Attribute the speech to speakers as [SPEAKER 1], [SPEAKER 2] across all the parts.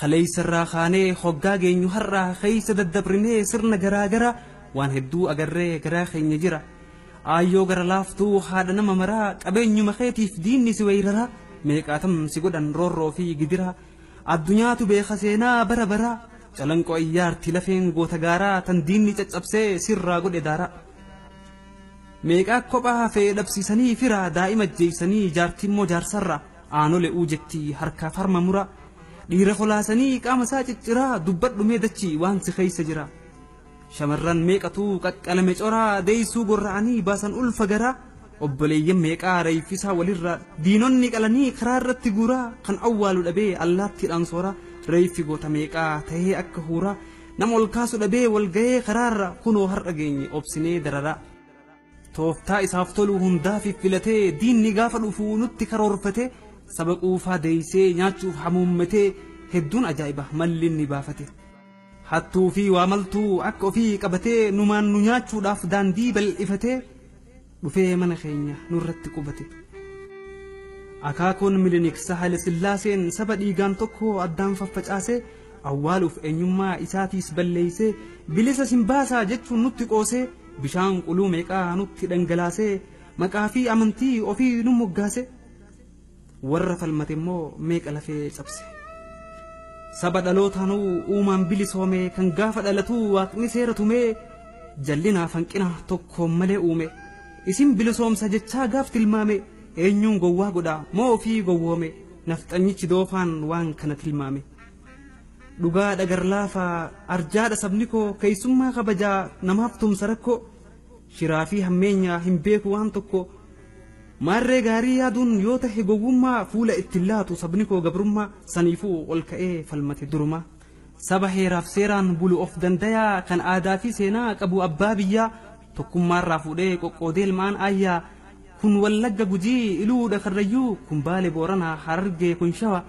[SPEAKER 1] Kaleessarraa kaanee hoggaa geenyu har'aa keessa daddabrinee sirna garaagaraa waan hedduu agarree garaa keenya jira. Aayyoo gara laaftuu haadha nama maraa qabeenyuma keetiif diinni si weeraraa meeqaatam si godhan roorroo fi gidiraa addunyaatu beeka seenaa bara baraa calanqoo iyyaarti lafeen goota gaaraa tan diinni caccabsee sirraa godhe daaraa. Meeqaa kophaa hafee dhabsiisanii firaa daa'ima jeeysanii jaartimmoo jaarsarra aanole uu jetti harkaaf harma mura dhiira kolaasanii qaama isaa cicciraa dubbadhu mee dachii waan si keessa jira. Shamarran meeqatu qaqqalame coraa deeysuu gorra'anii baasan ulfa garaa obboleeyyan meeqaa reeyfisaa walirraa diinonni qalanii karaa irratti guuraa kan awwaalu dhabee allaattiidhaan sooraa reeyfi goota meeqaa tahee akka huuraa nama ol kaasu dhabee wal ga'ee karaarra kunoo har'a geenye obsinee dararaa. Tooftaa isaaf tolu hundaaf filatee diinni gaafa dhufu nutti karoorfatee saba quufaa deeysee nyaachuuf hamuummatee hedduun ajaa'iba malli inni baafate. Hattuu fi waamaltuu akka ofii qabatee numaan nu nyaachuudhaaf daandii bal'ifatee dhufee mana keenya nurratti qubate. Akaakuun Minilik Sahaale Sillaaseen saba dhiigaan tokko addaan faffacaasee awwaaluuf eenyummaa isaatiis balleeysee bilisa simbaasaa jechuun nutti qoosee bishaan quluu meeqaa nutti dhangalaasee maqaa fi amantii ofii nu moggaase warra falmate immoo meeqa lafee cabse. Saba dhalootaanuu uumaan bilisoome kan gaafa dhalatuu waaqni seera tumee jallinaaf hanqina tokkoon malee uume isin bilisoomsa jechaa gaaf tilmaame eenyuun gowwaa godha moo ofii gowwoome nafxanyichi doofaan waan kana tilmaame. Dhugaa dhagarlaafaa arjaadha sabni koo keessummaa kabajaa namaaf tumsa rakkoo shiraa fi hammeenya hin beeku waan tokko maarree gaarii yaaduun yoo tahe gowwummaa fuula ittiin laatu sabni koo gabrummaa saniifuu ol ka'ee falmate durumaa. Saba heeraaf seeraan bulu of dandayaa kan aadaa fi seenaa qabu abbaa biyyaa tokkummaarraa fuudhee qoqqoodee ilmaan aayyaa kun Wallagga Gujii Iluudha Karrayyuu kun Baale Booranaa Harargee kun Shawa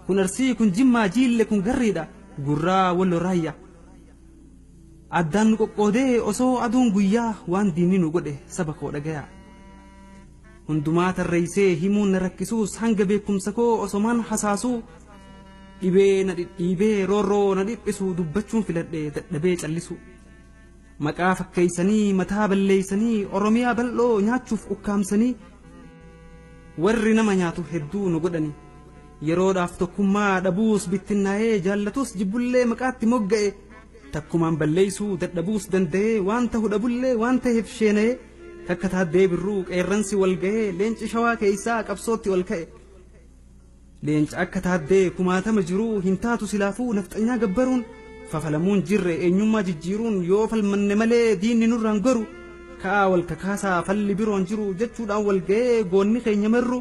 [SPEAKER 1] kun Arsii kun Jimmaa Jiille kun Garriidha gurraa Wallo Raayyaa. Addaan nu qoqqoodee osoo aduun guyyaa waan diinni nu godhe saba koo dhagayaa. Hundumaa tarreeysee himuun na rakkisuus hanga beekumsa koo osomaan hasaasuu dhibee na dhidhiibee roorroo na dhiphisu dubbachuun filadhee dadhabee callisu. Maqaa fakkeeysanii mataa balleeysanii Oromiyaa bal'oo nyaachuuf ukkaamsanii warri nama nyaatu hedduu nu godhani. Yeroodhaaf tokkummaa dhabuus bittinnaa'ee jaallatus jibbullee maqaatti mogga'e takkumaan balleeysuu dadhabuus danda'ee waan tahu dhabullee waan taheef sheena'ee takka taaddee birruu qeerransi wal ga'ee leenci shawaa keeysaa qabsootti ol ka'e. Leenca akka taaddee kumaatama jiruu hin taatu silaafuu nafxanyaa gabbaruun fafalamuun jirre eenyummaa jijjiiruun yoo falmanne malee diinni nurraan goru ka'aa wal kakaasaa falli biroon jiru jechuudhaan wal ga'ee goonni keenya marru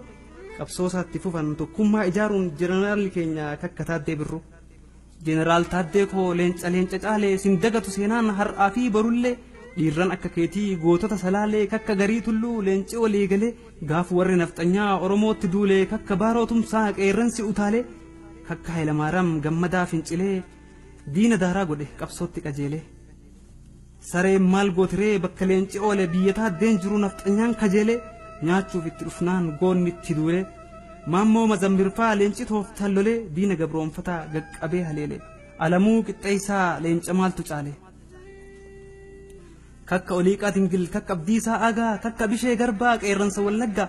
[SPEAKER 1] qabsoosaatti fufan tokkummaa ijaaruun jeneraalli keenya kakka taaddee birru. Jeneraal taaddee koo leenca leenca caalee sin dagatu seenaan har'aa fi barullee dhiirran akka keetii gootota salaalee kakka garii tulluu leenci walii galee gaaf warri nafxanyaa Oromootti duulee kakka baaroo tumsaa qeerransi utaalee kakka Hayilamaariyaam gammadaa fincilee diina daaraa godhe qabsootti qajeelee. Sareen maal gootiree bakka leenci oole biyya taaddeen jiru nafxanyaan kajeelee nyaachuuf itti dhufnaan goonni itti duulee maammoo mazammirfaa leenci tooftaan lolee diina gabroonfataa gaqqabee haleele alamuu qixxeessaa leenca maaltu caale. Kakka Oliiqaa Dingil kakka Abdiisaa Aagaa kakka Bishee Garbaa qeerransa Wallaggaa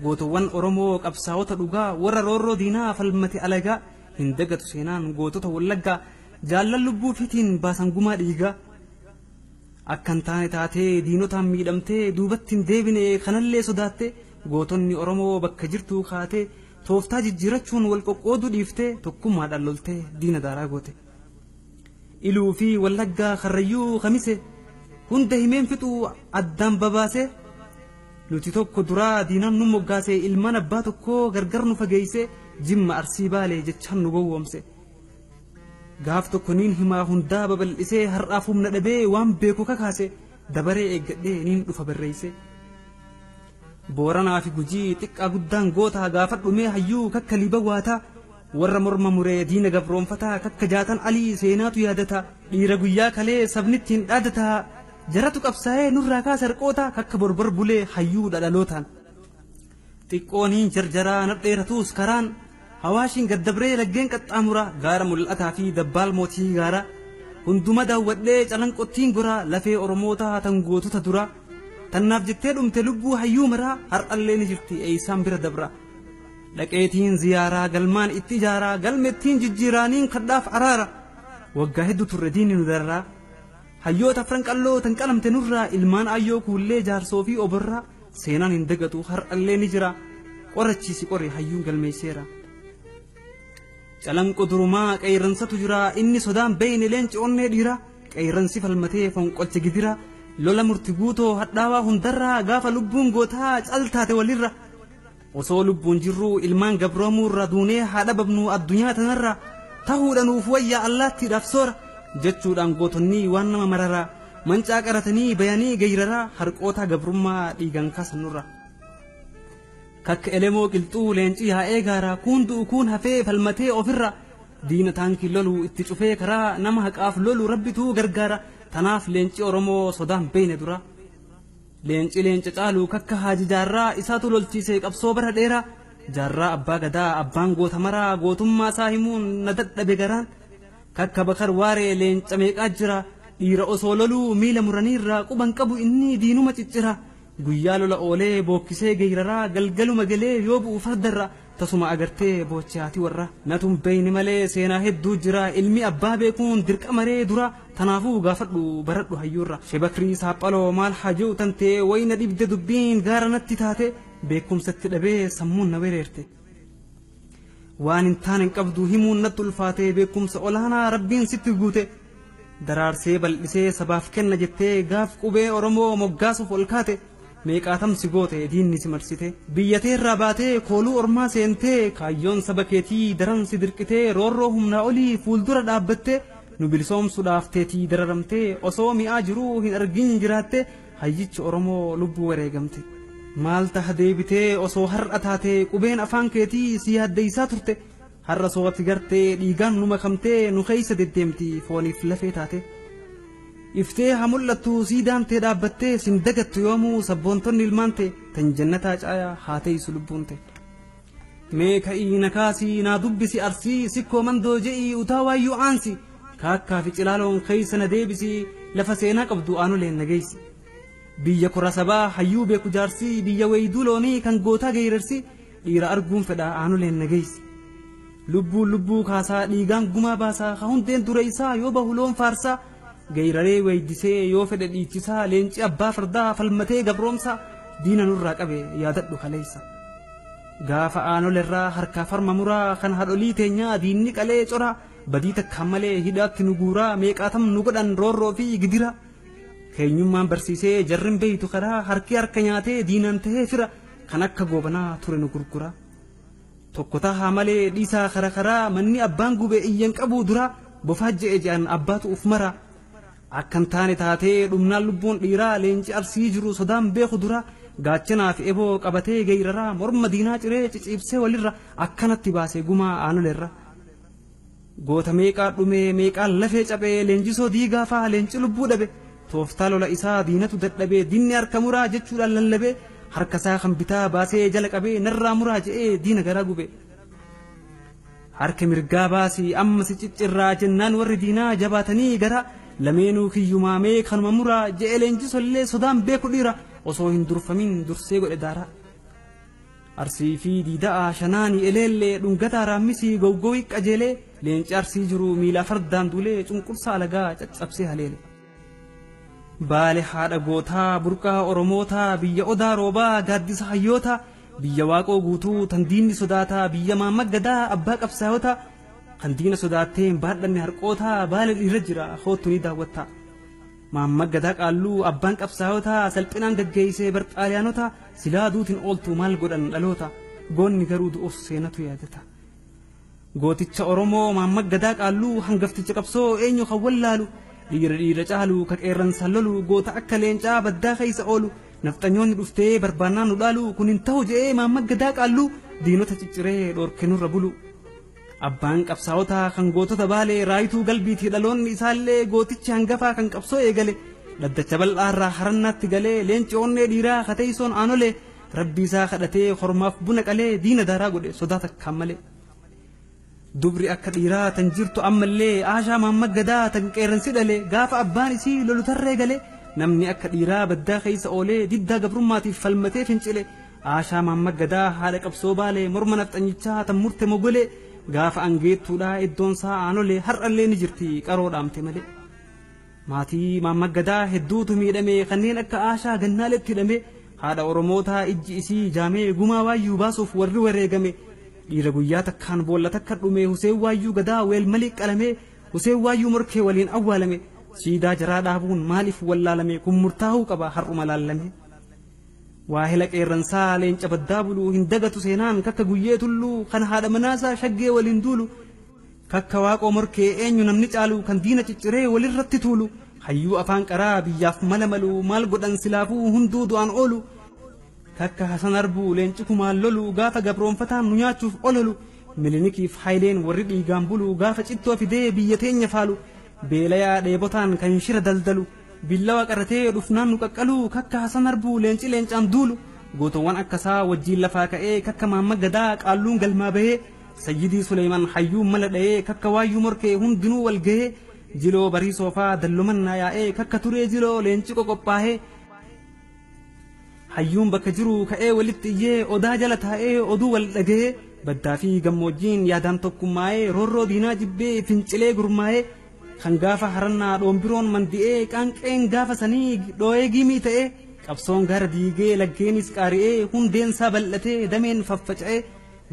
[SPEAKER 1] gootowwan Oromoo qabsaa'ota dhugaa warra roorroo diinaa falmate alagaa hin dagatu seenaan gootota Wallaggaa jaallan lubbuu fiitiin baasan gumaa dhiigaa. Akkan taane taatee diinotaan miidhamtee duubatti hin deebine kanallee sodaattee gootonni Oromoo bakka jirtuu kaatee tooftaa jijjiirachuun wal qoqqooduu dhiiftee tokkummaadhaan loltee diina daaraa goote. Iluu fi Wallaggaa Karrayyuu Kamise hunda himeen fixuu addaan babaase nuti tokko duraa diinaan nu moggaase ilmaan abbaa tokkoo gargar nu fageeyse Jimma Arsii Baalee jechaan nu gowwoomse. Gaaf tokko niin himaa hundaa babal'isee har'aaf humna dhabee waan beeku kakaase dabaree eeggadhee niin dhufa barreeyse. Booranaa fi Gujii xiqqaa guddaan gootaa gaafa dhumee hayyuu kakka liiba waataa warra morma muree diina gabroonfataa kakka jaatan alii seenaatu yaadata dhiira guyyaa kalee sabni ittiin dhaadataa jaratu qabsaa'ee nurraa kaasa harqoota kakka borbor bulee hayyuu dhalootaan. Xiqqooniin jarjaraa nadheeratuus karaan Hawaashiin gaddabree laggeen qaxxaamuraa gaara mul'ataa fi dabbaal mootii gaaraa hunduma daawwadhee calanqottiin goraa lafee Oromootaa tan gootota duraa tannaaf jettee dhumte lubbuu hayyuu maraa har'allee ni jirti eeysaan bira dabra dhaqeetiin ziyaaraa galmaan itti ijaaraa galmettiin jijjiiraaniin kadhaaf araara waggaa hedduu turre diinni nu dararaa hayyoota afran qalloo tan qalamte nurraa ilmaan ayyoo kuullee jaarsoo fi oborraa seenaan hin dagatu har'allee ni jira qorachiisi qori hayyuun galmeesseera. Calanqo durumaa qeerransatu jira inni sodaan beeyne leenci onnee dhiira qeerransi falmatee fonqolche gidira lola murti guutoo hadhaawaa hundarraa gaafa lubbuun gootaa caltaate walirra osoo lubbuun jirruu ilmaan gabroomuurra duunee haadha babnu addunyaa tanarra tahuudha nuuf wayyaa allaattiidhaaf soora jechuudhaan gootonni waan nama mararaa mancaa qaratanii bayanii geeyraraa harqoota gabrummaa dhiigan kaasan nurra. Kakka elemoo qilxuu leencii yaa'ee gaaraa kuun du'u kuun hafee falmatee ofirra diina taankii lolu itti cufee karaa nama haqaaf lolu rabbituu gargaara tanaaf leenci Oromoo sodaan beeyne dura. Leenci leenca caalu kakka haaji jaarraa isaatu lolchiisee qabsoo bara dheeraa jaarraa abbaa gadaa abbaan goota maraa gootummaa isaa himuun na dadhabe garaan kakka bakar waaree leenca meeqaa jira dhiira osoo loluu miila muraniirraa quban qabu inni diinuma ciccira. Guyyaa lola oolee bookkisee geeyraraa galgaluma galee yoo bu'u fardarra tasuma agartee boochaati warra natun beeyni malee seenaa hedduu jira ilmi abbaa beekuun dirqama ree dura tanaafuu gaafadhu baradhu hayyuurra shebakrii saaphaloo maal hajuu tantee wayna dhibde dubbiin gaara natti taate beekumsatti dhabee sammuun na wereerte. Waan hin taane hin qabdu himuun natti ulfaate beekumsa olaanaa rabbiin sitti guute daraarsee bal'isee sabaaf kenna jettee gaaf qubee Oromoo moggaasuuf ol kaate. Meeqaatamsi goote diinni si marsite biyyateerraa baatee kooluu ormaa seentee kaayyoon saba keetii daran si dirqitee roorroo humnaa olii fuuldura dhaabbattee nu bilisoomsuudhaaf teetii dararamtee osoo mi'aa jiruu hin argin jiraatte hayyichi Oromoo lubbuu wareegamte. Maal taha deebitee osoo har'a taate qubeen afaan keetii si yaaddeessaa turte har'a soowwatti gartee dhiigaan nu makamtee nu keessa deddeemti fooniif lafee taate. Iftee haa mul'attu siidaan tee dhaabbattee sin dagattu yoomuu sabboontonni ilmaan ta'e tan jannataa caayaa haa teessu lubbuun ta'e. Mee ka'ii na kaasii naa dubbisi arsii sikkoo mandoo je'ii utaa waayyuu aansi kaakkaa fi cilaaloon keessa na deebisi lafa seenaa qabdu aanoleen na geessi. Biyya kora sabaa hayyuu beeku jaarsii biyya weeyduu loonii kan gootaa geerarsi dhiira arguun fedha aanoleen na geessi. Lubbuun lubbuu kaasaa dhiigaan gumaa baasaa ka hundeen dura isaa yoo bahu loon faarsaa. Geeraree weeddisee yoo fedhe dhiichisaa leenci abbaa fardaa falmatee gabroomsaa diina nurraa qabe yaadadhu kaleessa. Gaafa aanolerraa harkaa farma muraa kan haadholii teenyaa diinni qalee coraa badii takkaan malee hidhaatti nu guuraa meeqaatam nu godhan roorroo fi gidira. Keenyummaan barsiisee jarrin beeytu karaa harki harka nyaatee diinaan tahee fira kan akka goobanaa ture nu gurgura. Tokko tahaa malee dhiisaa kara karaa manni abbaan gube iyyan qabuu dura bofaa je'e je'an abbaatu uf mara. Akkan taane taatee dhumnaan lubbuun dhiiraa leenci arsii jiru sodaan beeku dura gaachanaa fi eboo qabatee geeraraa morma diinaa ciree ciciibsee walirra akkanatti baasee gumaa aanolerra. Goota meeqaa dhumee meeqaan lafee cabee leenjisoo diigaa faa leenci lubbuu dhabe tooftaa lola isaa diinatu dadhabee diinni harka muraa jechuudhaan lallabee harka isaa kan bitaa baasee jala qabee narraa muraa je'ee diina garaa gube. Harka mirgaa baasii amma si ciccirraa jennaan warri diinaa jabaatanii gara lameenuu kiyyumaamee kanuma muraa je'e leenjisollee sodaan beeku dhiira osoo hin durfamin dursee godhe daaraa. Arsii fi diida'a shanaanii eleellee dhungataa raammisii gowgowii qajeelee leenci arsii jiru miila fardaan duulee cunqursaa alagaa caccabsee haleele. Baale haadha gootaa burqaa Oromootaa biyya odaa roobaa gaaddisa hayyootaa biyya waaqoo guutuu tan diinni sodaataa biyya maamaggadaa abbaa qabsaayotaa kan diina sodaattee hin baadhanne harqootaa baale dhiirra jira hoottu ni daawwatta. Maamaggadaa qaalluu abbaan qabsaayotaa salphinaan gaggeessee barxaaliyaanota silaa duutiin ooltu maal godhan dhaloota goonni garuu du'uuf seenatu yaadata. Gooticha Oromoo maamaggadaa qaalluu hangafticha qabsoo eenyu kan wallaalu dhiira dhiira caalu ka qeerransaan lolu goota akka leencaa baddaa keessa oolu nafxanyoonni dhuftee barbaannaan nu dhaalu kun hin ta'u je'ee maamaggadaa qaalluu diinota cicciree dhoorke nurra bulu. Abbaan qabsaa'otaa kan gootota baalee raayituu galbiitii dhaloonni isaallee gootichi hangafaa kan qabsoo eegale dhaddacha bal'aarraa harannaatti galee leenci onnee dhiiraa kateeysoon aanolee rabbi isaa kadhatee hormaaf buna qalee diina daaraa godhe sodaa takkaan malee. Dubri akka dhiiraa tan jirtu ammallee Aashaa Mahammad Gadaa tan qeerransi dhale gaafa abbaan isii lolu tarree gale namni akka dhiiraa baddaa keessa oolee diddaa gabrummaatiif falmatee fincile Aashaa Mahammad Gadaa haadha qabsoo baalee morma nafxanyichaa tan murte mogolee gaafa angeettuudhaa iddoon isaa aanolee har'allee ni jirti qaroo dhaamte malee. Maatii Mahammad Gadaa hedduutu miidhame kanneen akka Aashaa gannaaletti hidhame haadha Oromootaa ijji isii jaamee gumaa waayyuu baasuuf warri wareegame. Dhiira guyyaa takkaan boolla takka dhume Huseen Waayyuu Gadaa weelmalii qalame Huseen Waayyuu morkee waliin awwaalame siidaa jaraa dhaabuun maaliif wallaalame kun murtaa'uu qaba har'uma laallame. Waahila qeerransaa leenca baddaa bulu hin dagatu seenaan kakka guyyee tulluu kan haadha manaasaa shaggee waliin duulu kakka waaqoo morkee eenyu namni caalu kan diina cicciree walirratti tuulu hayyuu afaan qaraa biyyaaf mala malu maal godhan silaafuu hunduu du'aan oolu. Kakka Hasan Arbuu leenci kumaan lolu gaafa gabroonfataan nu nyaachuuf ololu Minilikiif Hayileen warri dhiigaan bulu gaafa cittoo fidee biyya teenya faalu beelayaa dheebotaan kan shira daldalu billawa qaratee dhufnaan nu qaqqalu kakka Hasan Arbuu leenci leencaan duulu gootowwan akkasaa wajjiin lafaa ka'ee kakka Mahammad Gadaa qaalluun galmaa bahee Sayyidii Suleyman hayyuun mala dha'ee kakka Waayyuu morkee hundinuu wal gahee jiloo barii soofaa dallumannaa yaa'ee kakka turee jiloo leenci qoqophaa'ee hayyuun bakka jiru ka'ee walitti iyyee odaa jala taa'ee oduu wal dhaga'ee baddaa fi gammoojjiin yaadaan tokkummaa'ee roorroo diinaa jibbee fincilee gurmaa'ee kan gaafa harannaa dhoombiroon mandi'ee qaanqeen gaafa sanii dhoo'ee gimii ta'ee qabsoon gara diigee laggeenis qaari'ee hundeensaa bal'atee dameen faffaca'ee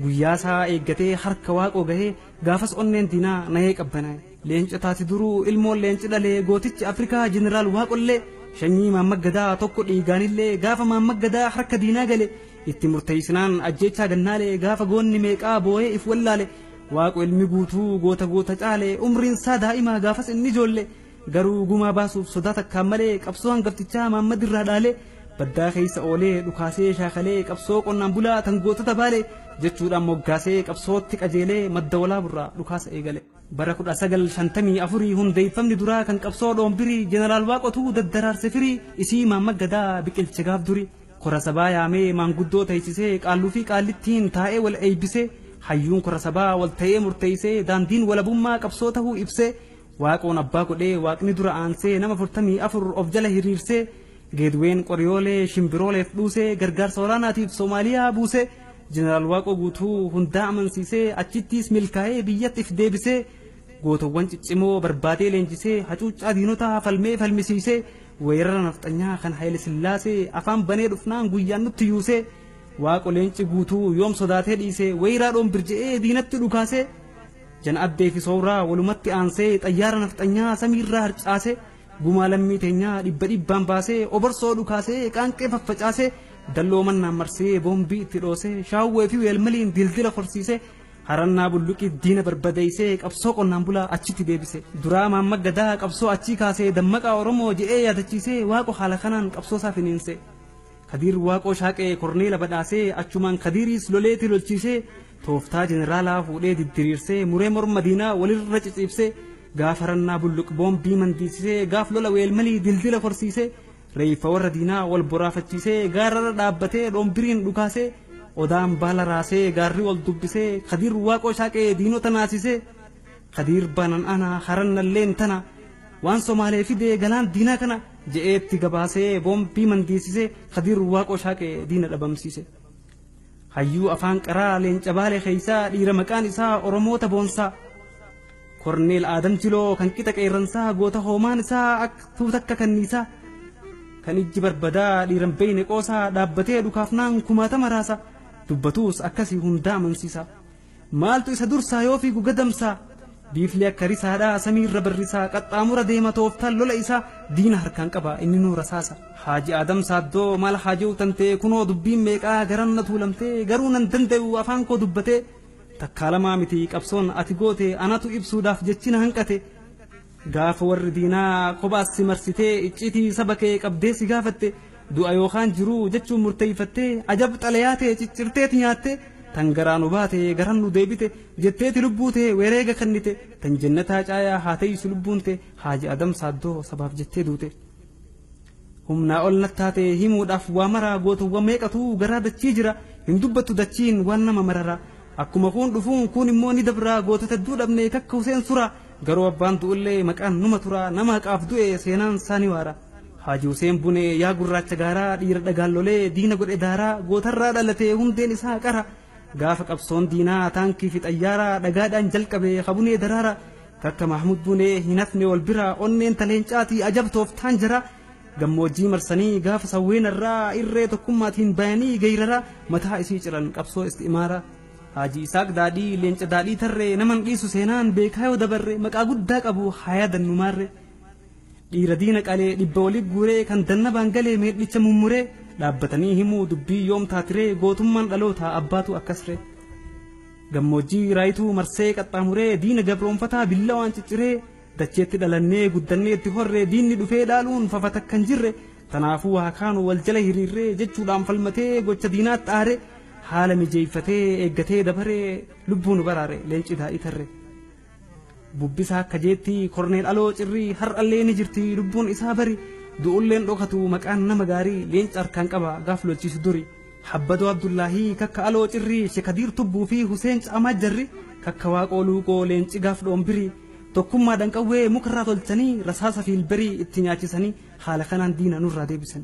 [SPEAKER 1] guyyaasaa eeggatee harka waaqoo gahee gaafas onneen diinaa nahee qabbanaa'e. Leenca taati duruu ilmoon leenci dhalee gootichi Afrikaa jeneraal Waaqollee shanyii Mahammad Gadaa tokko dhiigaanillee gaafa Mahammad Gadaa harka diinaa gale itti murteessinaan ajjeechaa gannaalee gaafa goonni meeqaa boo'ee if wallaale waaqo ilmi guutuu goota goota caale umriin isaa daa'imaa gaafas inni ijoolle garuu gumaa baasuuf sodaa takkaan malee qabsoo hangaftichaa Mahammad irraa dhaale baddaa keessa oolee dhukaasee shaakalee qabsoo qonnaan bulaa tan gootota baale jechuudhaan moggaasee qabsootti qajeelee madda walaaburraa dhukaasa eegale. Bara 1954 hundeeffamni duraa kan qabsoo dhoombirii jeneraal Waaqotuu daddaraarse firii isii Mahammad Gadaa biqilche gaaf duri kora sabaa yaamee maanguddoo teessisee qaalluu fi qaallittiin taa'ee wal eebbisee hayyuun kora sabaa wal ta'ee murteessee daandiin walabummaa qabsoo tahuu ibsee waaqoon abbaa godhee waaqni dura aansee nama 44 of jala hiriirsee geedween qoriyoolee shimbirooleef dhuusee gargaarsa waraanaatiif Soomaaliyaa buusee jeneraal Waaqoo guutuu hundaa amansiisee achittiis milkaa'ee biyyattiif deebisee gootowwan ciccimoo barbaadee leenjisee hacuuccaa diinotaa falmee falmisiisee weerara nafxanyaa kan Haayile Sillaasee afaan banee dhufnaan guyyaan nutti yuusee waaqo leenci guutuu yoom sodaatee dhiisee weeraa dhoon diinatti dhukaasee jana addee fi sooraa walumatti aansee xayyaara nafxanyaa samiirraa harcaasee gumaa lammii teenyaa dhibba dhibbaan baasee oborsoo dhukaasee qaanqee faffacaasee dalloo mannaan marsee boombii itti dhoosee shaawwee fi weelmaliin dildila horsiisee harannaa bulluqii diina barbadeessee qabsoo qonnaan bulaa achitti deebise duraa Mahammad Gadaa qabsoo achii kaasee dammaqaa Oromoo je'ee yaadachiisee waaqo haala kanaan qabsoo isaa finiinse Kadiir Waaqoo Shaaqee Korneela badhaasee achumaan Kadiiriis loleeti lolchiisee tooftaa jeneraalaa fuudhee diddiriirsee muree morma diinaa walirra ciciibsee gaaf harannaa bulluq boombii mandiisisee gaaf lola weelmalii dildila horsiisee reeffa warra diinaa wal boraafachiisee gaararra dhaabbatee dhoombiriin dhukaasee odaan baala raasee gaarri wal dubbisee Kadiir Waaqoo Shaaqee diinota naasisee Kadiir banan ana harannalleen tana waan Somaalee fidee galaan diinaa kana je'eetti gabaasee boombii mandiisisee Kadiir Waaqoo Shaaqee diina dhabamsiise. Hayyuu afaan qaraa leenca baalee keeysaa dhiira maqaan isaa Oromoota boonsaa. Korneel Aadam Jiloo kan qixa qeerransaa goota hoomaan isaa akka tuutakka kanniisaa kan ijji barbadaa dhiiran beeyne qoosaa dhaabbatee dhukaafnaan kumaatama raasa dubbatuus akkasii hundaa amansiisa. Maaltu isa dursaa yoo fiigu gadamsaa biiflee akka risaadhaa samiirra barrisaa qaxxaamura deema tooftaan lola isaa diina harkaan qaba inni nu rasaasa. Haaji Aadam Saaddoo maal haaja'u tantee kunoo dubbiin meeqaa garan na tuulamtee garuu nan danda'u afaan koo dubbatee takkaa lamaa miti qabsoon ati goote anatu ibsuudhaaf jechina hanqate gaafa warri diinaa kophaas si marsitee icciitii saba kee qabdee si gaafatte du'a yookaan jiruu jechuun murteeffattee ajab xalayaa ta'e ciccirteeti nyaatte tan garaa nu baate garan nu deebite jetteeti lubbuu ta'e wereega kennite tan jannataa caayaa haa ta'isu lubbuun ta'e Haaji Adam Saaddoo sabaaf jettee duute. Humnaa ol nattaate himuudhaaf waa maraa gootawwan meeqatu garaa dachii jira hin dubbattu dachiin waan nama marara Akkuma kun dhufuun kun immoo ni dabraa gootota hedduu dhabne kakka Huseen Suraa garuu abbaan du'ullee maqaan numa tura nama haqaaf du'e seenaan isaa ni waara. Haaji Huseen Bunee yaa gurraacha gaaraa dhiira dhagaan lolee diina godhe daaraa gootarraa dhalatee hundeen isaa qara gaafa qabsoon diinaa taankii fi xayyaaraa dhagaadhaan jalqabe habunee daraara kakka Mahmud Bunee hin hafne wal bira onneen taleencaatii ajabtoof taan jara gammoojjii marsanii gaafa sawweenarraa irree tokkummaatiin bayanii geeyraraa mataa isii ciran qabsoo isti'imaaraa. Haaji Isaaq Daadhii leenca daadhii tarree naman dhiisu seenaan beekaa yoo dabarre maqaa guddaa qabu haa dannumaarre. Dhiira diina qalee dhibba olii guuree kan dannabaan galee meedhicha mummuree dhaabbatanii himuu dubbii yoom taatiree gootummaan dhaloota abbaatu akkasree. Gammoojjii raayituu marsee qaxxaamuree diina gabroonfataa billawaan cicciree dacheetti dhalannee guddannee itti horree diinni dhufee dhaaluun fafata kan jirre tanaafuu haa kaanu wal jala hiriirree jechuudhaan falmatee gocha diinaatti aare. Haala mijeeffatee eeggatee dabaree lubbuu nu baraare leenci daadhii tarre. Bubbisaa akka jeetti korneel aloo cirrii har'allee ni jirti lubbuun isaa bari du'ulleen dhokatu maqaan nama gaarii leenca harkaan qaba gaaf lolchiisu duri. Habbadoo Abdullaahii kakka aloo cirrii Shekadiir Tubbuu fi Huseen Caamaa jarri kakka Waaqoo Luuqoo leenci gaaf dhoombirii tokkummaadhaan qawwee mukarraa tolchanii rasaasa fiilberii itti nyaachisanii haala kanaan diina nurraa deebisan.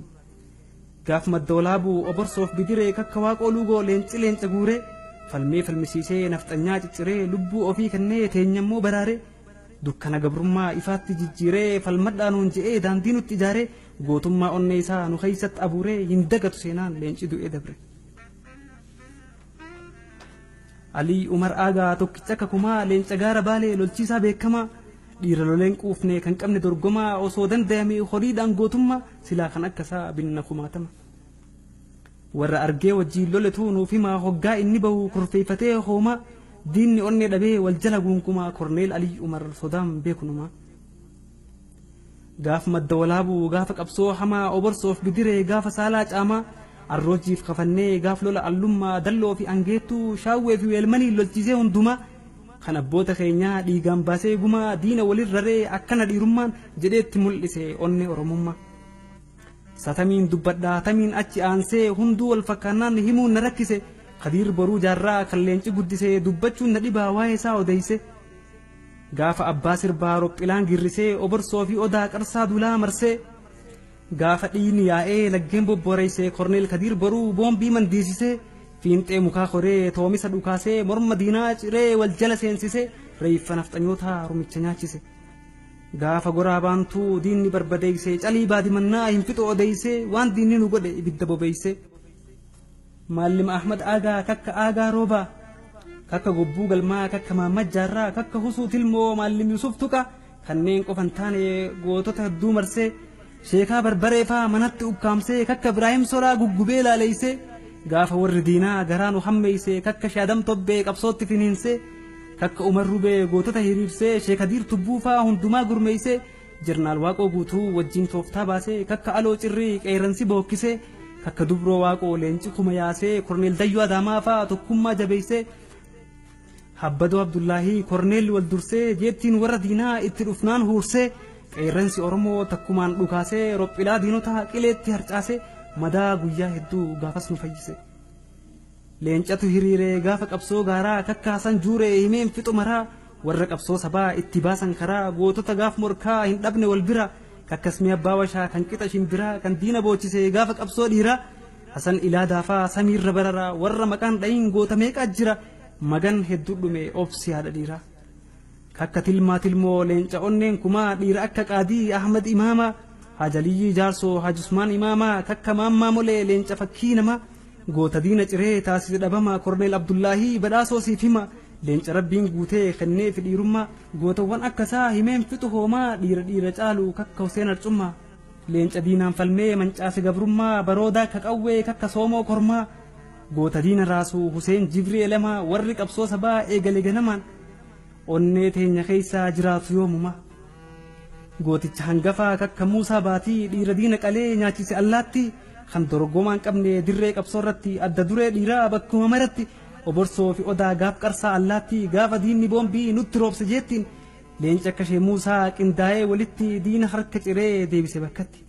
[SPEAKER 1] Gaaf madda walaabuu oborsoof bidiree kakka Waaqoo Luugoo leenci leenca guuree falmee falmisiisee nafxanyaa cicciree lubbuu ofii kennee teenyammoo baraaree dukkana gabrummaa ifaatti jijjiiree falmadhaanuun je'ee daandii nutti ijaaree gootummaa onnee isaa nu keessatti abuuree hin dagatu seenaan leenci du'ee dabre. Alii Umar Aagaa tokkicha akka kumaa leenca gaara baalee lolchiisaa beekamaa dhiira loleen quufne kan qabne dorgomaa osoo danda'ame horiidhaan gootummaa silaa kan akkasaa binna kumaatama. Warra argee wajjiin loletu nuuf himaa hoggaa inni bahu kurfeeffatee hoomaa diinni onnee dhabee wal jala gunkumaa korneel Alii Umar sodaan beekunumaa. Gaaf madda walaabuu gaafa qabsoo hamaa oborsoof bidiree gaafa saalaa caamaa arroojiif kafannee gaaf lola allummaa dalloo fi angeettuu shaawwee fi weelmanii lolchiisee hundumaa kan abboota keenyaa dhiigaan baasee gumaa diina walirra raree akkana dhiirummaan jedheetti mul'ise onnee oromummaa. Satamiin dubbadhaa tamiin achi aansee hunduu wal fakkaannaan himuun na rakkise Kadiir Boruu Jaarraa kan leenci guddisee dubbachuun na dhibaa waa'ee isaa odeyse. Gaafa abbaa sirbaa rophilaan girrisee oborsoo fi odaa qarsaa dulaa marsee gaafa dhiigni yaa'ee laggeen bobboreessee korneel Kadiir Boruu boombii mandiisisee fiinxee mukaa koree toomisa dhukaasee morma diinaa ciree wal jala seensisee reeffa nafxanyootaa rumicha nyaachise. Gaafa goraa baantuu diinni barbadeessee calii baadimannaa hin fixu odeessee waan diinni nu godhe ibidda bobeessee. Maallim Ahmad Aagaa kakka Aagaa Roobaa kakka Gobbuu Galmaa kakka Maammad Jaarraa kakka Husuu Tilmoo Maallim Yusuf Tuqa kanneen qofan taane gootota hedduu marsee Sheekaa Barbaree faa manatti ukkaamsee kakka Ibraahim Soraa guggubee laaleessee gaafa warri diinaa garaa nu hammeessee kakka Shaadam Tobbee qabsootti finiinsee kakka Umar Rubee gootota hiriirsee Sheekadiir Tubbuu faa hundumaa gurmeessee Jeneraal Waaqoo Guutuu wajjin tooftaa baasee kakka Aloo Cirrii qeerransi bookkisee kakka Dubroo Waaqoo leenci kuma yaasee Korneel Dayyoo Adaamaa faa tokkummaa jabeessee Habbadoo Abdullaahii Korneel wal dursee jeettiin warra diinaa itti dhufnaan huursee qeerransi Oromoo takkumaan dhukaasee rophilaa diinotaa qileetti harcaasee madaa guyyaa hedduu gaafas nu fayyise. Leencatu hiriiree gaafa qabsoo gaaraa kakkaasan juuree himeen fixu maraa warra qabsoo sabaa itti baasan karaa gootota gaaf morkaa hin dhabne wal bira kakkasmii abbaa washaa kan qixa shimbiraa kan diina boochisee gaafa qabsoo dhiiraa Hasan Ilaadaafaa samiirra bararaa warra maqaan dhayin goota meeqaa jira magan hedduu dhume obsi haadha dhiiraa. Kakka tilmaa tilmoo leenca onneen kumaa dhiira akka qaadii Ahmad Imaamaa Hajaliyyi Jaarsoo Haji Usmaan Imaamaa kakka maammaa molee leenca fakkii namaa goota diina ciree taasise dhabama Korneel Abdullaahii badhaasoo siif hima leenca rabbiin guutee kennee fi dhiirummaa gootawwan akkasaa himeen fixu hoomaa dhiira dhiira caalu kakka Huseen Arcummaa leenca diinaan falmee mancaase gabrummaa baroodaa akka qawwee kakka soomoo kormaa goota diina raasuu Huseen Jibrii Elemaa warri qabsoo sabaa eegale ganamaan onnee teenya keessaa jiraatu yoomuma. Gooticha hangafaa kakka Muusaa Baatii dhiira diina qalee nyaachise allaatti kan dorgomaan qabne dirree qabsoo irratti adda duree dhiiraa bakkuma maratti oborsoo fi odaa gaaf qarsaa allaatti gaafa diinni boombii nutti roobse jeettiin leenca akka ishee Muusaa qindaa'ee walitti diina harka ciree deebise bakkatti.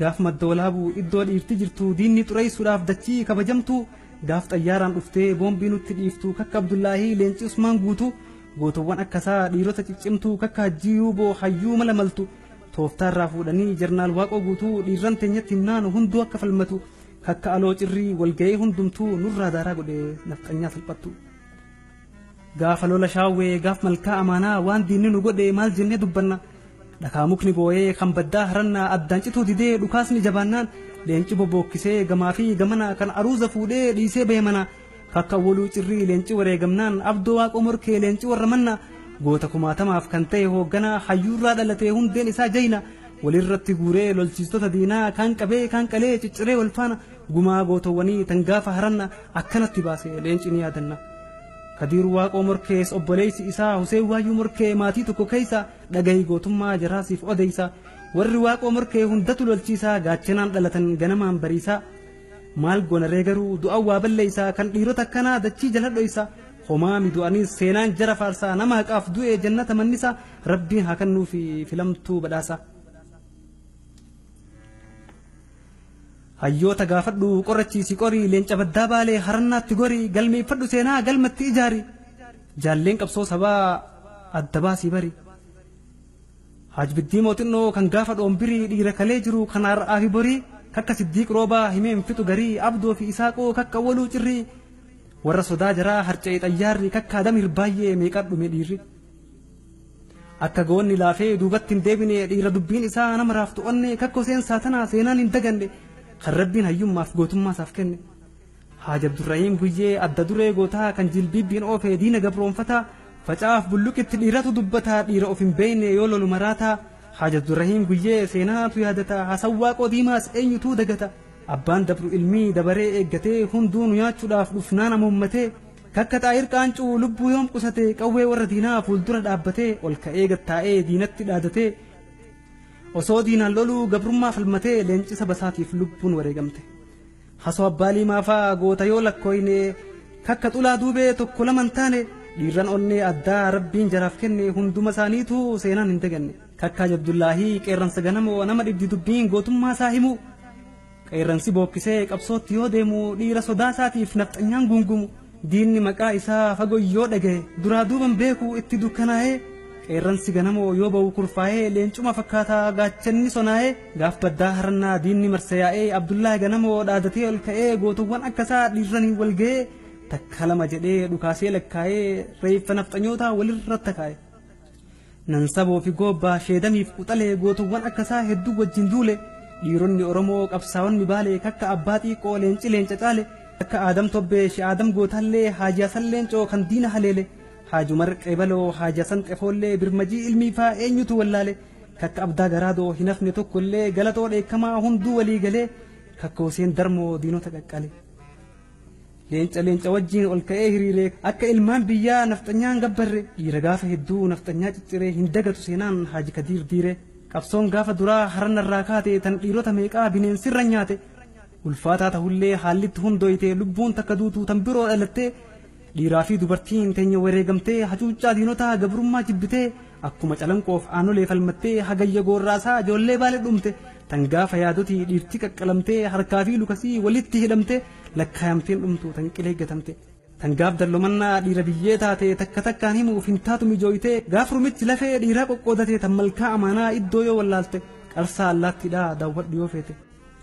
[SPEAKER 1] Gaaf madda walaabuu iddoo dhiirti jirtu diinni xureessuudhaaf dachii kabajamtu Gaaf xayyaaraan dhuftee boombii nutti dhiiftu kakka Abdullaahii leenci Usmaan guutuu gootowwan akkasaa dhiirota ciccimtuu kakka Hajjii Yuuboo hayyuu mala maltu tooftaarraa fuudhanii jarnaal Waaqoo guutuu dhiirran teenyatti himnaan hunduu akka falmatu kakka aloo cirrii walga'ee hundumtuu nurraa daaraa godhe nafxanyaa salphattu. Gaafa lola shaawwee gaaf malkaa amaanaa waan diinni nu godhe maal jennee dubbanna dhakaa mukni boo'ee kan baddaa harannaa addaan cituu didee dhukaasni jabaannaan leenci bobbookkisee gamaa fi gamana kan aruuza fuudhee dhiisee bahe mana kakka awwaluu cirrii leenci wareegamnaan abdoo Waaqoo morkee leenci warra manna goota kumaatamaaf kan ta'e hoogganaa hayyuurraa dhalatee hundeen isaa jayna walirratti guuree lolchiistota diinaa kaan qabee kaan qalee cicciree wal faana gumaa gootowwanii tan gaafa haranna akkanatti baase leenci ni yaadanna. Kadiir Waaqoo morkees obboleessi isaa Huseen Waayyuu morkee maatii tokko keessa dhagahi gootummaa jaraasiif odeessa warri Waaqoo morkee hundatu lolchiisaa gaachanaan dhalatan ganamaan bariisaa maal goonaree garuu du'an waa balleessaa kan dhiirota akkanaa dachii jala dhoysa homaa midu'aniis seenaan jara faarsaa nama haqaaf du'e jannata mannisa rabbiin haa kennuufi filamtuu badhaasa. Hayyoota gaafadhu qorachiisi qorii leenca baddaa baalee harannaatti gorii galmeeffadhu seenaa galmatti ijaari jaalleen qabsoo sabaa adda baasii bari. Hajbiddii mootinnoo kan gaafa dhoombirii dhiira kalee jiru kan har'aa fi borii kakka Siddiiq Roobaa himeen fixu garii Abdoo fi Isaaqoo kakka Awwaluu cirrii warra sodaa jaraa harca'ee xayyaarri kakka Adam Hirbaay'ee meeqaa dhume dhiirri. Akka goonni laafee duubatti hin deebine dhiira dubbiin isaa nama raaftu onne kakka Huseen Saatanaa seenaan hin daganne kan rabbiin hayyummaaf gootummaa isaaf kenne. Haaji Abdurrahiim Guyyee adda duree gootaa kan jilbiibbiin oofee diina gabroonfataa facaaf bulluqitti dhiiratu dubbataa dhiira of hin beekne yoo lolu maraataa. Haaji Abdurrahiim Guyyee seenaatu yaadata Hasan Waaqoo Diimaas eenyutuu dagata abbaan dabru ilmii dabaree eeggatee hunduu nu nyaachuudhaaf dhufnaan amuummatee kakka Xaayir Qaancuu lubbuu yoom qusate qawwee warra diinaa fuuldura dhaabbatee ol ka'ee gattaa'ee diinatti dhaadatee osoo diinaan loluu gabrummaa falmatee leenci saba isaatiif lubbuun wareegamte. Hasoo abbaa liimaafaa goota yoo lakkooyne kakka xulaa duubee tokko lama hin taane dhiirran onnee addaa rabbiin jaraaf kenne hunduma isaaniitu seenaan hin daganne. Kakka Abdullaahii qeerransa ganamoo nama dhibdi dubbiin gootummaa isaa himu qeerransi bookkisee qabsootti yoo deemu dhiira sodaa isaatiif nafxanyaan gungumu diinni maqaa isaa fagoo yoo dhagaye duraa duuban beeku itti dukkanaa'ee qeerransi ganamoo yoo ba'u kurfaa'ee leencuma fakkaataa gaachanni sonaa'ee gaaf baddaa harannaa diinni marsa yaa'ee Abdullaahi ganamoo dhaadatee ol ka'ee gootuwwan akkasaa dhiirraniin wal ga'ee takka lama jedhee dhukaasee lakkaa'ee reeffa nafxanyootaa walirratti kaa'e. Nansaboo fi goobbaa sheedamiif quxalee gootuwwan akkasaa hedduu wajjin duule dhiironni Oromoo qabsaa'onni baalee kakka abbaa xiiqoo leenci leenca caale kakka Aadam Tobbee Shi'aadam Gootaallee Haaji Hasan Leencoo kan diina haleele Haaji Umar Qeebaloo Haaji Hasan Xefoollee Birmajii ilmii faa eenyutu wallaale kakka Abdaa Garaadoo hin hafne tokkollee galatoo dheekkamaa hunduu walii galee kakka Huseen Darmoo diinota qaqqale. Leenca leenca wajjiin ol ka'ee hiriiree akka ilmaan biyyaa nafxanyaan gabbarre dhiira gaafa hedduu nafxanyaa cicciree hin dagatu seenaan Haaji Kadiir Diiree qabsoon gaafa duraa harannarraa kaate tan dhiirota meeqaa bineensirra nyaate ulfaataa ta'ullee haallitti hundooyte lubbuun takka duutuu tan biroo dhalattee dhiiraa fi dubartiin teenya wareegamtee hacuuccaa diinotaa gabrummaa jibbitee akkuma calanqoof aanolee falmattee hagayya goorraasaa ijoollee baale dhumte tan gaafa yaadotii dhiirti qaqqalamtee harkaa fi lukasii walitti hidhamte lakkaayamteen dhumtu tan qilee gatamte tan gaaf dallomannaa dhiira biyyee taate takka takkaan himuuf hin taatu mijooytee gaaf rumichi lafee dhiiraa qoqqoodate tan malkaa amaanaa iddoo yoo wallaalte qarsaa allaattiidhaa daawwadhu yoo feete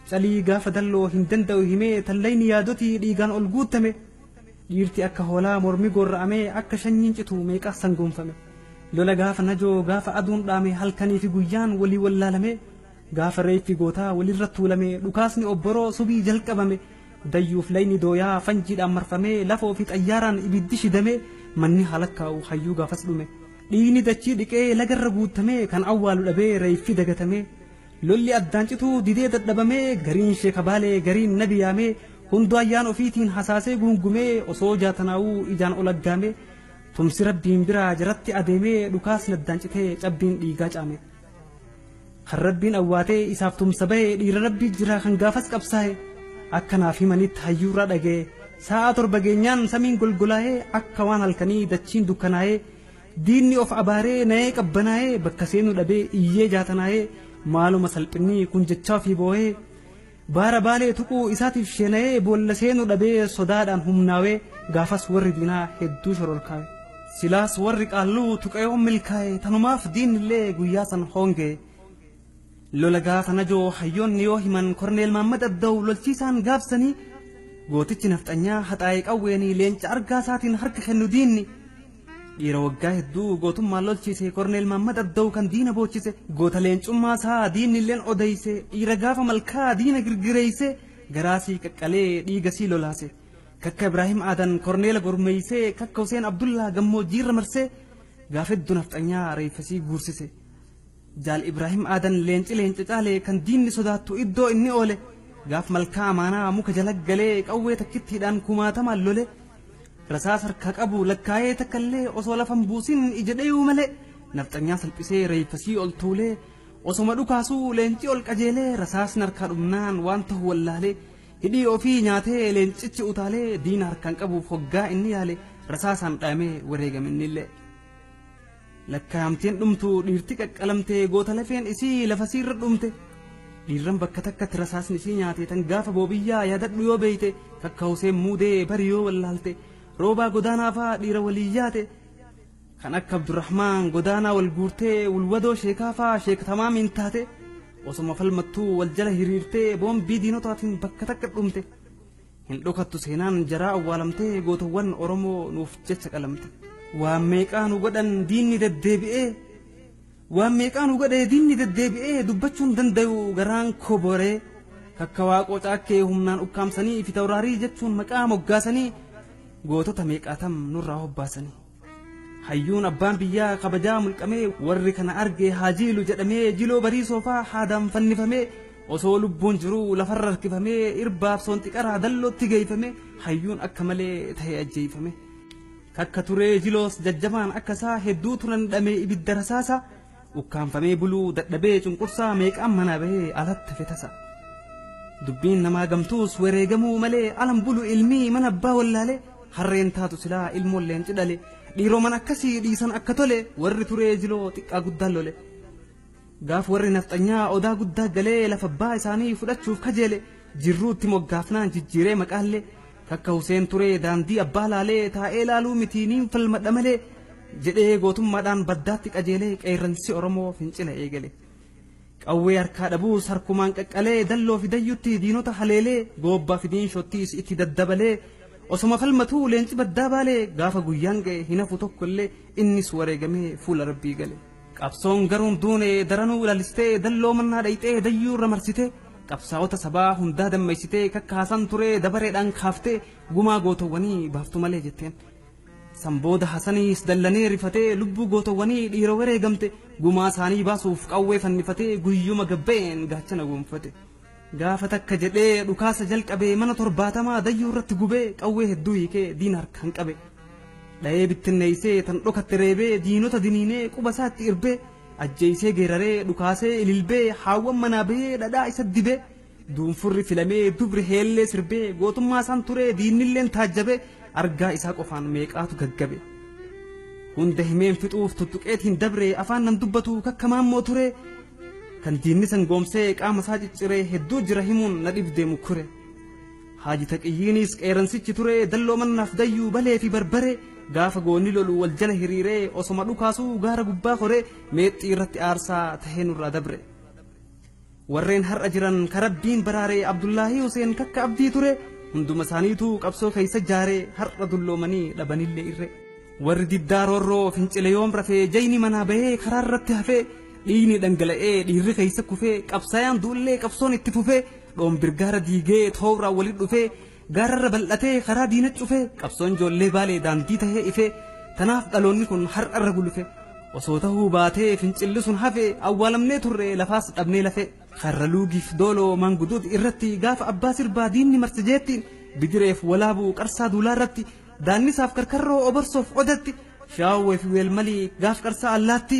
[SPEAKER 1] calii gaafa dalloo hin danda'u himee tallayni yaadotii dhiigaan ol guuttame dhiirti akka hoolaa mormi gorra'amee akka shanyiin citu meeqaas sangoonfame lola gaafa najoo gaafa aduun dhaame halkanii fi guyyaan walii wallaalame gaafa reeffi gootaa walirra tuulame dhukaasni obboroo subii jalqabame dayyuuf layni dooyaa fanjiidhaan marfamee lafoo fi xayyaaraan ibiddi shidame manni halakkaa'u hayyuu gaafas dhume dhiigni dachii dhiqee lagarra guutamee kan awwaalu dhabee reeffi dagatame lolli addaan cituu didee dadhabamee gariin sheeka baalee gariin nabi yaamee hunduu ayyaan ofiitiin hasaasee guungumee osoo jaatanaa'uu ijaan ol aggaamee tumsi rabbiin biraa jaratti adeemee dhukaasni addaan citee cabbiin dhiigaa caame. Kan rabbiin awwaatee isaaf tumsa bahee dhiira rabbii jira kan gaafas qabsaa'e akkanaaf himanitti hayyuurraa dhaga'e sa'a 7 geenyaan samiin golgolaa'ee akka waan halkanii dachiin dukkanaa'ee diinni of abaaree na'ee qabbanaa'ee bakka seenuu dhabee iyyee jaatanaa'ee maaluma salphinni kun jechaa ofii boo'ee Baara baalee tuquu isaatiif sheena'ee boolla seenuu dhabee sodaadhaan humnaawee gaafas warri diinaa hedduu shororkaawe. Silaas warri qaalluu tuqeeyoon milkaa'e tanumaaf diinillee guyyaa san hoongee. Lola gaafa najoo hayyoonni yoo himan Korneel Maammad Abdaw lolchiisaan gaafsanii gootichi nafxanyaa haxaa'ee qawweenii leenca argaa isaatiin harka kennu diinni. Dhiira waggaa hedduu gootummaan lolchiise Korneel Maammad Abdaw kan diina boochise goota leencummaa isaa diinni illeen odeyse dhiira gaafa malkaa diina girgireeyse garaasii qaqqalee dhiigasii lolaase. Kakka Ibraahim Aadan Korneela gurmeeysee kakka Huseen Abdullaa gammoojjiirra marsee gaafa hedduu nafxanyaa reeffasii guursise. Jaal Ibraahim Aadan leenci leenca caalee kan diinni sodaattu iddoo inni oole gaaf malkaa amaanaa muka jala galee qawwee takkittiidhaan kumaatamaan lole rasaas harkaa qabu lakkaa'ee takkallee osoo lafan buusin ija dhayuu malee nafxanyaa salphisee reeffasii ol tuulee osoma dhukaasuu leenci ol qajeelee rasaasni harkaa dhumnaan waan ta'u wallaalee hidhii ofii nyaatee leencichi utaalee diina harkaan qabuuf hoggaa inni yaale rasaasaan dhaamee wareegame innillee. Lakkaa'amteen dhumtu dhiirti qaqqalamtee goota lafeen isii lafa siirra dhumte dhiirran bakka takkatti rasaasni isii nyaate tan gaafa boobiyyaa yaadadhu yoo beeyte kakka Huseen Muudee bari yoo wallaalte roobaa godaanaa faa dhiira walii yaate kan akka Abdurrahmaan godaanaa wal guurtee wulwadoo sheekaa faa sheek tamaamiin taate osoma falmattuu wal jala hiriirtee boombii diinotaatiin bakka takka dhumte hin dhokattu seenaan jaraa awwaalamtee gootowwan Oromoo nuuf jecha qalamte. Waan meeqaa nu godhan diinni deddeebi'ee waan meeqaa nu godhee diinni deddeebi'ee dubbachuun danda'u garaan koboree kakka waaqoo caakkee humnaan ukkaamsanii fi tawraarii jechuun maqaa moggaasanii gootota meeqaatam nurraa hobbaasanii. Hayyuun abbaan biyyaa kabajaa mulqamee warri kana arge haa jiilu jedhamee jiloo barii soofaa haadaan fannifamee osoo lubbuun jiruu lafarra harkifamee irbaaf soonxiqaraa dallootti geeyfamee hayyuun akka malee ta'e ajjeeyfame. Kakka turee jiloos jajjabaan akka isaa hedduu turan dhamee ibidda rasaasa ukkaanfamee buluu dadhabee cunqursaa meeqaan manaa bahee alatti fetasa. Dubbiin namaa gamtuus wareegamuu malee alan bulu ilmii mana abbaa wallaalee harreen taatu silaa ilmoon leenci dhale dhiiroman akkasii dhiisan akka tole warri turee jiloo xiqqaa guddaan lole. Gaaf warri nafxanyaa odaa guddaa galee lafa abbaa isaanii fudhachuuf kajeele jirruutti moggaafnaan jijjiiree maqaallee kakka Huseen turee daandii abbaa laalee taa'ee laaluu miti niin falmadha malee jedhee gootummaadhaan baddaatti qajeelee qeerransi Oromoo fincila eegale. Qawwee harkaa dhabuus harkumaan qaqqalee dalloo fi dayyutti diinota haleelee goobbaa fi diinshottiis itti daddabalee osoma falmatuu leenci baddaa baalee gaafa guyyaan ga'e hin hafu tokkollee innis wareegamee fuula rabbii gale. Qabsoon garuun duune daranuu laalistee dalloo mannaa dhayxee dayyuu irra marsitee qabsaa'ota sabaa hundaa dammeessitee kakkaasan turee dabareedhaan kaaftee gumaa gootowwanii baaftu malee jetteen. San booda Hasaniis dallanee rifatee lubbuu gootowwanii dhiira wareegamte gumaa isaanii baasuuf qawwee fannifatee guyyuma gabba'een gaachana gonfate. Gaafa takka jedhee dhukaasa jalqabee mana 70 dayyuu irratti gubee qawwee hedduu hiikee diina harkaan qabe. Dha'ee bittinneeysee tan dhokatte reebee diinota diniinee quba isaatti irbee ajjeeysee geeraree dhukaasee ililbee haawwan manaa bahee dhadhaa isa dibee duunfurri filamee dubri heellee sirbee gootummaa isaan turee diinnilleen taajjabee argaa isaa qofaan meeqaatu gaggabe. Hunda himeen fixuuf tuttuqeetiin dabree afaan nan dubbatu kakkamaammoo turee kan diinni san goomsee qaama isaa cicciree hedduu jira himuun na dhibdee mukkure. Haaji Taqiyyiinis qeeransichi turee dalloo mannaaf dayyuu balee fi barbaree gaafa goonni lolu wal jala hiriiree osoma dhukaasuu gaara gubbaa koree meexxii irratti aarsaa tahee nurraa dabre. Warreen har'a jiran karabbiin baraaree Abdullaahii Huseen kakka abdii ture hunduma isaaniitu qabsoo keessa jaaree har'a dulloomanii dhabanillee irre. Warri diddaa roorroo fincile yoom rafee jayni manaa bahee karaa irratti hafee dhiigni dhangala'ee dhiirri keessa kufee qabsaayaan duullee qabsoon itti fufee dhoombirgaara diigee tooraan walitti dhufee gaararra bal'atee karaa diina cufee qabsoon ijoollee baalee daandii tahee ifee tanaaf dhaloonni kun har'arra gulufe osoo tahuu baatee fincilli sun hafee awwaalamnee turre lafaas dhabnee lafee karra luugiif dooloo maanguduut irratti gaafa abbaa sirbaa diinni marse jeettiin bidireef walaabuu qarsaa duulaa irratti daannisaaf karkarroo oborsoof odatti shaawwee fi weelmalii gaaf qarsaa allaatti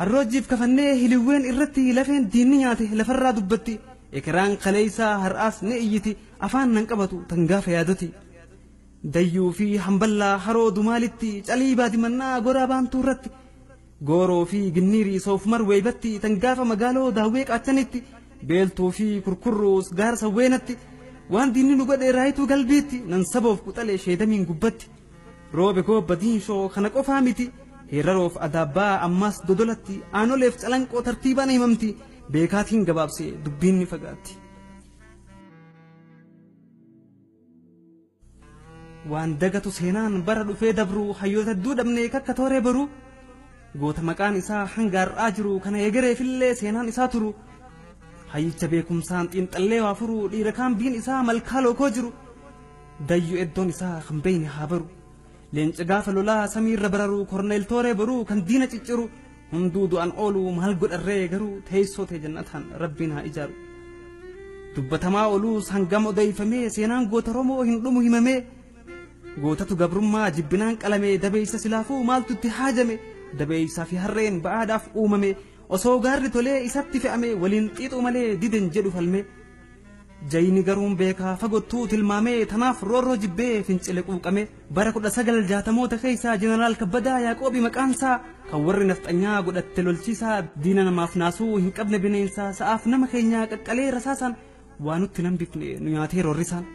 [SPEAKER 1] arroojjiif kafannee hiliwween irratti lafeen diinni nyaate lafarraa dubbatti ekeraan kaleeysaa har'aas ni iyyiti afaan nan qabatu tan gaafa yaadoti. Dayyuu fi hamballaa haroo dumaalitti calii baadimannaa goraa baantuu irratti gooroo fi ginniirii soofumar weeybatti tan gaafa magaaloo daawwee qaachanitti Beeltuu fi kurkurruus gaara sawweenatti waan diinni nu godhe raayituu galbiitti nan saboof quxalee sheedamiin gubbatti roobe goobba diinshoo kana qofaa miti heeraroof adaabbaa ammaas dodolatti aanoleef calanqoo tartiibaan himamti beekaatiin gabaabsee dubbiin ni fagaatti. Waan dagatu seenaan bara dhufee dabru hayyoota hedduu dhabnee kakka tooree baru goota maqaan isaa hanga har'aa jiru kana egereefillee seenaan isaa turu. Hayyicha beekumsaan xiinxallee waa furu dhiira kaambiin isaa malkaa lookoo jiru dayyu eddoon isaa kan beeyne haa baru leenca gaafa lolaa samiirra bararu korneel tooree baruu kan diina cicciru hunduu du'an oolu maal godharree garuu teessoo ta'e jannataan rabbiin haa ijaaru. Dubbatamaa ooluus hangam odeeffamee seenaan goota Oromoo hin dhumu himamee gootatu gabrummaa jibbinaan qalame dabeessa silaafuu maaltu itti haajame dabeessaa fi harreen ba'aadhaaf uumame. Osoo gaarri tolee isatti fe'ame waliin xiixuu malee diden jedhu falme jayini garuun beekaa fagottuu tilmaamee tanaaf roorroo jibbee fincile quuqame bara 1960moota keessaa jeneraal Kabbadaa Yaaqoobi maqaansaa kan warri nafxanyaa godhatte lolchiisaa diina namaaf naasuu hin qabne bineensaa sa'aaf nama keenyaa qaqqalee rasaasaan waa nutti nan bifne nu nyaatee roorrisaan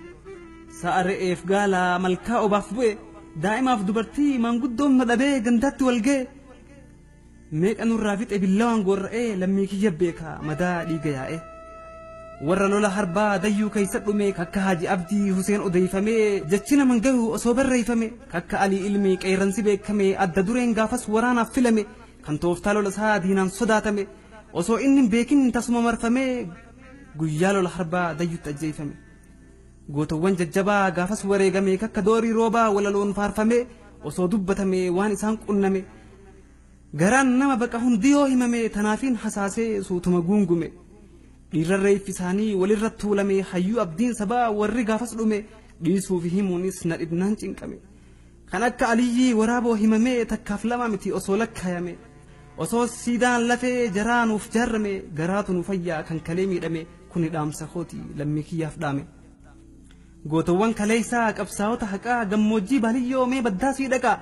[SPEAKER 1] sa'a re'eef gaalaa malkaa obaaf bu'e daa'imaaf dubartii maanguddoon na dhabee gandatti wal ga'e. Meeqa nurraa fixe billawaan gorra'ee lammii kiyya beekaa madaa dhiiga yaa'e. Warra lola harbaa dayyuu keessa dhume kakka Haaji Abdii Huseen odeeffamee jechi naman gahu osoo barreeffame kakka Alii Ilmii qeerransi beekame adda dureen gaafas waraanaaf filame kan tooftaa lola isaa diinaan sodaatame osoo inni hin beekin tasuma marfamee guyyaa lola harbaa dayyuutti ajjeefame. Gootawwan jajjabaa gaafas wareegame kakka doorii roobaa walaloon faarfame osoo dubbatame waan isaan qunname. Garaan nama baqa hundi yoo himame tanaafiin hasaasee suutuma guungume dhiirra reeffi isaanii walirra tuulame hayyuu abdiin sabaa warri gaafas dhume dhiisuu fi himuunis na dhibnaan cinqame kan akka Aliyyii waraaboo himame takkaaf lama miti osoo lakkaayame osoo siidaan lafee jaraa nuuf jaarrame garaatu nu fayyaa kan kalee miidhame kuni dhaamsa kooti lammii kiyyaaf dhaame. Gootawwan kaleessaa qabsaa'ota haqaa gammoojjii baaliyyoo mee baddaa sii dhaqaa.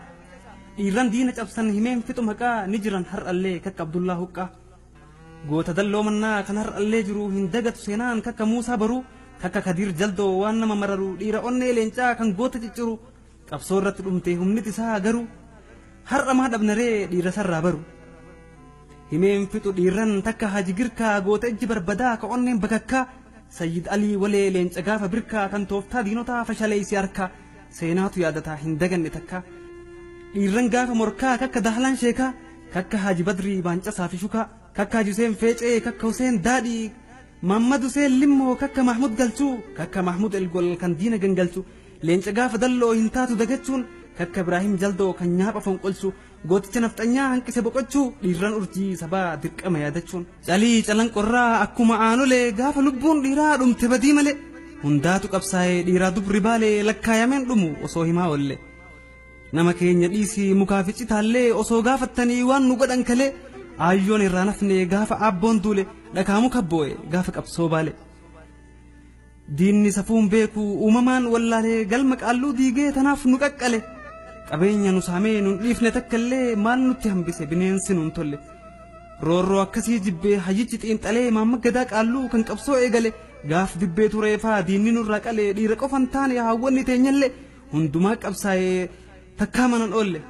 [SPEAKER 1] Dhiirran diina cabsan himeen fixu maqaa ni jiran har'allee kakka Abdullaa Huqqaa. Goota dalloo mannaa kan har'allee jiru hin dagatu seenaan kakka Muusaa baruu kakka Kadiir Jaldoo waan nama mararu dhiira onnee leencaa kan goota cicciru qabsoo irratti dhumte humniti isaa garuu har'a maa dhabnaree dhiira sarraa baru. Himeen fixu dhiirran takka Haji Girkaa goota ijji barbadaa ka onneen bakakkaa Sayyid Alii Walee leenca gaafa birkaa kan tooftaa diinotaa fashaleessi harkaa seenaatu yaadataa hin daganne takkaa. Dhiirran gaafa morkaa kakka Dahlaan Sheekaa kakka Haaji Badrii Baancasaa fi Shukaa kakka Haaji Huseen Feecee kakka Huseen Daadhii Mahammad Huseen Limmoo kakka Mahmud Galchuu kakka Mahmud Elgol kan diina gangalchu leenca gaafa dalloo hin taatu dagachuun kakka Ibraahim Jaldoo kan nyaapha fonqolchu gooticha nafxanyaa hanqise boqochuu dhiirran urjii sabaa dirqama yaadachuun calii calanqorraa akkuma aanolee gaafa lubbuun dhiiraa dhumte badii malee hundaatu qabsaa'ee dhiiraa dubri baalee lakkaayameen dhumu osoo himaa oolle. Nama keenya dhiisii mukaa fi citaallee osoo gaafattanii waan nu godhan kalee aayyoon irraa nafne gaafa abboon duule dhakaa muka boo'e gaafa qabsoo baale. Diinni safuun beeku uumamaan wallaalee galma qaalluu diigee tanaaf nu qaqqale qabeenya nu saamee nun dhiifne takkallee maal nutti hambise bineensi nun tolle. Roorroo akkasii jibbee hayyichi xiinxalee maamma gadaa qaalluu kan qabsoo eegale gaaf dibbee tureefaa diinni nurraa qalee dhiira qofan taane haawwanni teenyallee hundumaa qabsaa'ee takkaa manan oolle.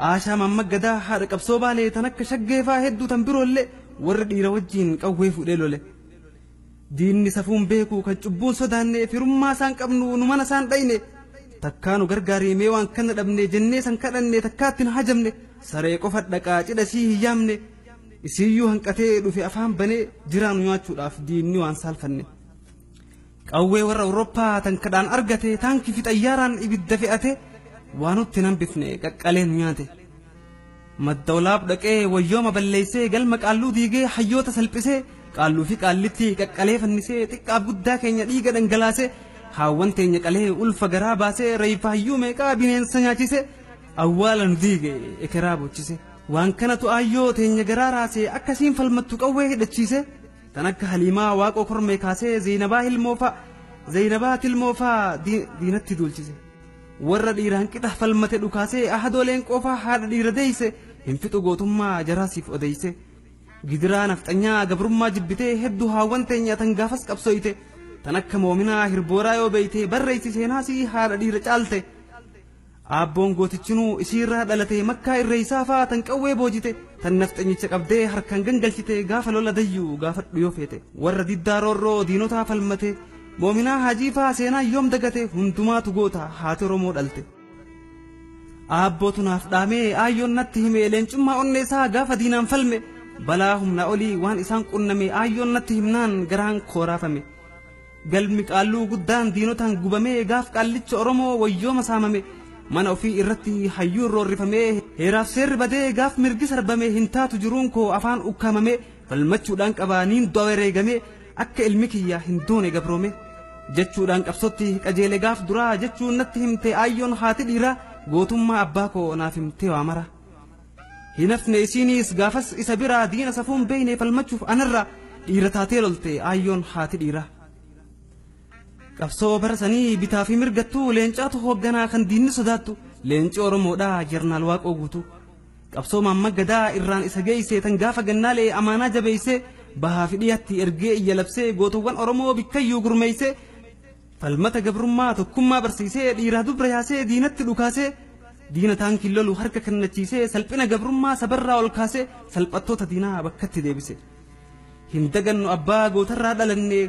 [SPEAKER 1] Aashaa maamma gadaa haadha qabsoo baalee tan akka shaggeefaa hedduu tan biroollee warri dhiira wajjiin qawwee fuudhee lole. Diinni safuun beeku kan cubbuun sodaanne firummaa isaan qabnu nu mana isaan dhayne takkaa nu gargaaree mee waan kana dhabne jennee san kadhanne takkaatti hin hajamne saree qofa dhaqaa cidha sii hin yaamne isiyyuu hanqatee dhufe afaan banee jiraanu nyaachuudhaaf diinni waan saalfanne. Qawwee warra Awurooppaa tan kadhaan argate taankii fi xayyaaraan ibidda fe'ate waan nutti nan bifne qaqqalee nu nyaate. Madda olaaf dhaqee wayyooma balleessee galma qaalluu diigee hayyoota salphisee qaalluu fi qaallitti qaqqalee fannisee xiqqaaf guddaa keenya dhiiga dhangalaasee haawwan teenya qalee ulfa garaa baasee reeffa hayyuu meeqaa bineensa nyaachise awwaala nu diige ekeraa bochise. Waan kanatu aayyoo teenya garaa raasee akkasiin falmattu qawwee hidhachiise tan akka Haliimaa waaqoo kormee kaasee Zeenabaa Tilmoofaa diinatti duulchise. Warra dhiiraan qixa falmate dhukaasee ahadooleen qofaa haadha dhiira deeyse hin fixu gootummaa jaraasiif odeeyse. Gidiraa nafxanyaa gabrummaa jibbitee hedduu haawwan teenya tan gaafas qabsooyte tan akka moominaa hirbooraa yoo beeyte barreessi seenaasii haadha dhiira caalte. Aabboon gootichinuu isiirraa dhalate makkaa irreeysaa faa tan qawwee boojite tan nafxanyicha qabdee harkaan gangalchite gaafa lola dayyuu gaafadhu yoo feete warra diddaa roorroo diinotaa falmate moominaa hajii faa seenaa yoom dagate hundumaatu goota haati Oromoo dhalte. Aabbootu naaf dhaamee aayyoon natti hime leencummaa onnee isaa gaafa diinaan falme balaa humna olii waan isaan qunname aayyoon natti himnaan garaan kooraafame. Galmi qaalluu guddaan diinotaan gubamee gaaf qaallicha Oromoo wayyooma saamame. Mana ofii irratti hayyuun roorrifamee heeraaf seerri badee gaaf mirgi sarbame hin taatu jiruun koo afaan ukkaamame falmachuudhaan qabaa niin du'a wareegame akka ilmi kiyya hin duune gabroome jechuudhaan qabsootti qajeele gaaf duraa jechuun natti himte aayyoon haati dhiiraa gootummaa abbaa koo naaf himte waa mara. Hinafne isiiniis gaafas isa biraa diina safuun beeyne falmachuuf anarra dhiira taatee lolte aayyoon haati dhiiraa. Qabsoo bara sanii bitaa fi mirgattuu leencaatu hoogganaa kan diinni sodaattu leenci Oromoodhaa Jeneraal Waaqoo Guutuu. Qabsoo Maamma Gadaa irraan isa geeyse tan gaafa gannaalee amaanaa jabeeyse bahaa fi dhiyaatti ergee iyya labsee gootowwan Oromoo bikkayyuu gurmeeyse falmata gabrummaa tokkummaa barsiisee dhiiraa dubra yaasee diinatti dhukaasee diina taankiin lolu harka kennachiisee salphina gabrummaa sabarraa ol kaasee salphattoota diinaa bakkatti deebise. Hin dagannu abbaa gootarraa dhalanne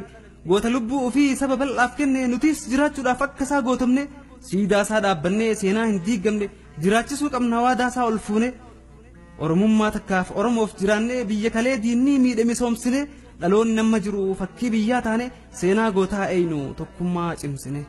[SPEAKER 1] goota lubbuu ofii saba bal'aaf kenne nutis jiraachuudhaaf akka isaa gootomne siidaa isaa dhaabbannee seenaa hin diigamne jiraachisuu qabna waadaa isaa ol fuune Oromummaa takkaaf Oromoof jiraannee biyya kalee diinnii miidhe misoomsine dhaloonni amma jiru fakkii biyyaa taane seenaa gootaa eenyu tokkummaa cimsine.